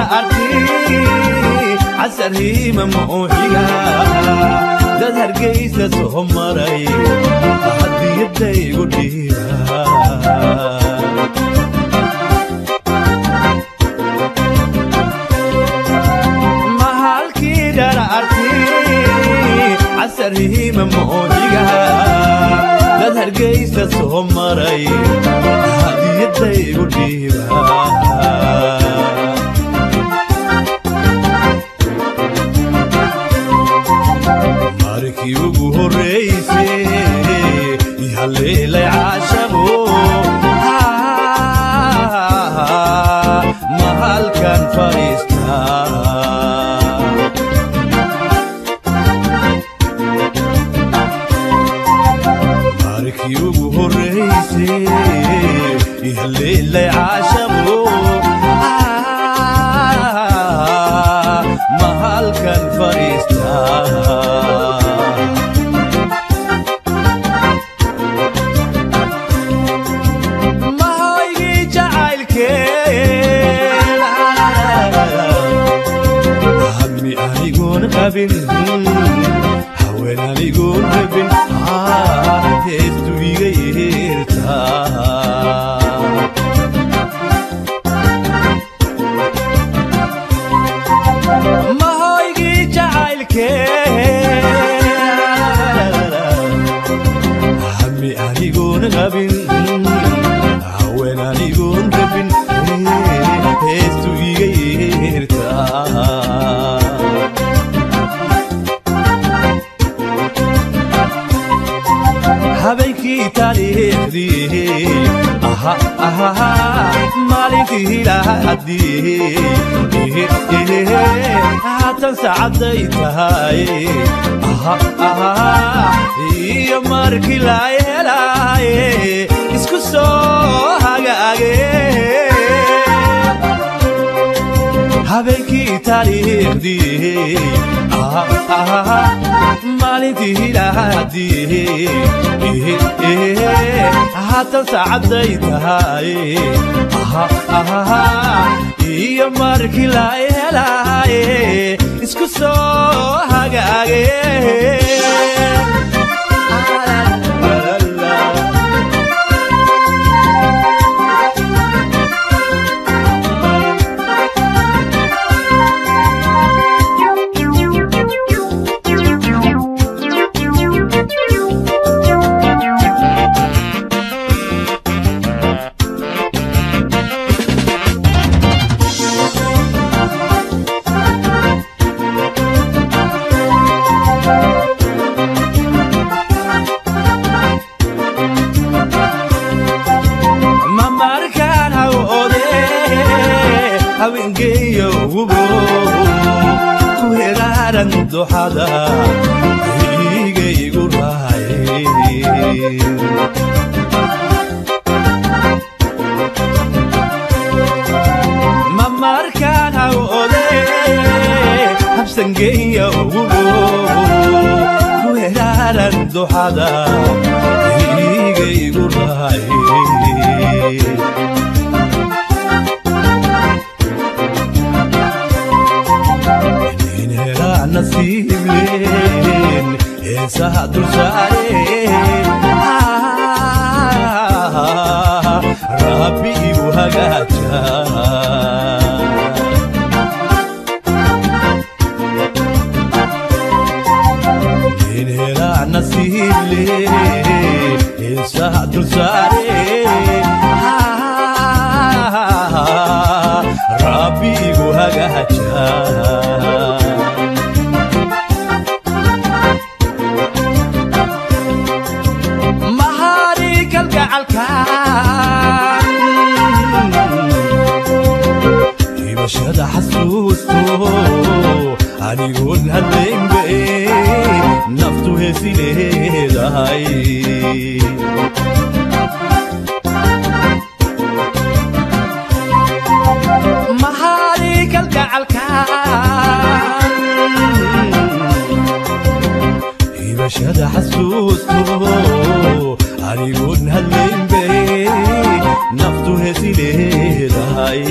dhararti casarhiima muuxiga dad Hargeysa soo maray hadiyadaygu dhiiba mahalkii dhararti casarhiima muuxiga dad Hargeysa soo maray hadiyadaygu dhiiba markii ugu horreysay haleelay caashaqo mahalkan fadhiistaa markii ugu horreysay haleelay caashaqo mahalkan fadhiistaa qabin haween anigoon rabin heestu iga yeertaa mahoygii jacaylkee hami anigoon qabin haween anigoon rabin heestu iga yeertaa habeenkii taariikhdii aha aha maalinkii lahadii haatan saacaday tahay aha aha iyo markii la helay isku soo hagaage habeenkii taariikhdii aha aha maalintii lahadii haatan saacaday tahay aha aha iyo markii la helay isku soo hagaage ku helaaran duxada igaygu raay ma markaan hawode habsangeeya ugu ku helaaran duxada igaygu raay nasiibleen heesaha dulsaare rabbi igu hagaaja in helaa nasiibleen heesaha dulsaare rabbi igu hagaaja hibashada xasuusto anigoon hadlaynbe naftu heesi leedahay mahari kalgacalkan hibashada xasuusto anigoon hadlaynbe naftu heesi leedahay.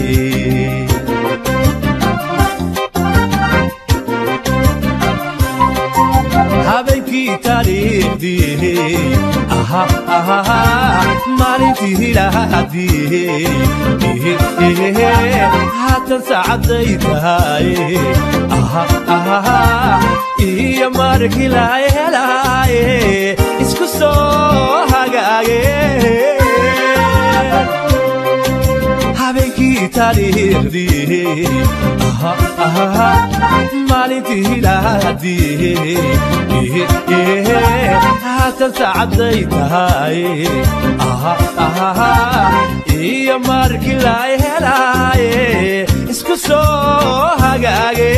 Taariikhdii, aha aha, maalintii hilaadii, haatan saacaday tahay, aha aha, iyo markii la helaaye isku soo hagaage. Habeenkii taariikhdii, aha aha, maalintii hilaadii, haatan saacaday tahay, aha aha, iyo markii la helaaye isku soo hagaage.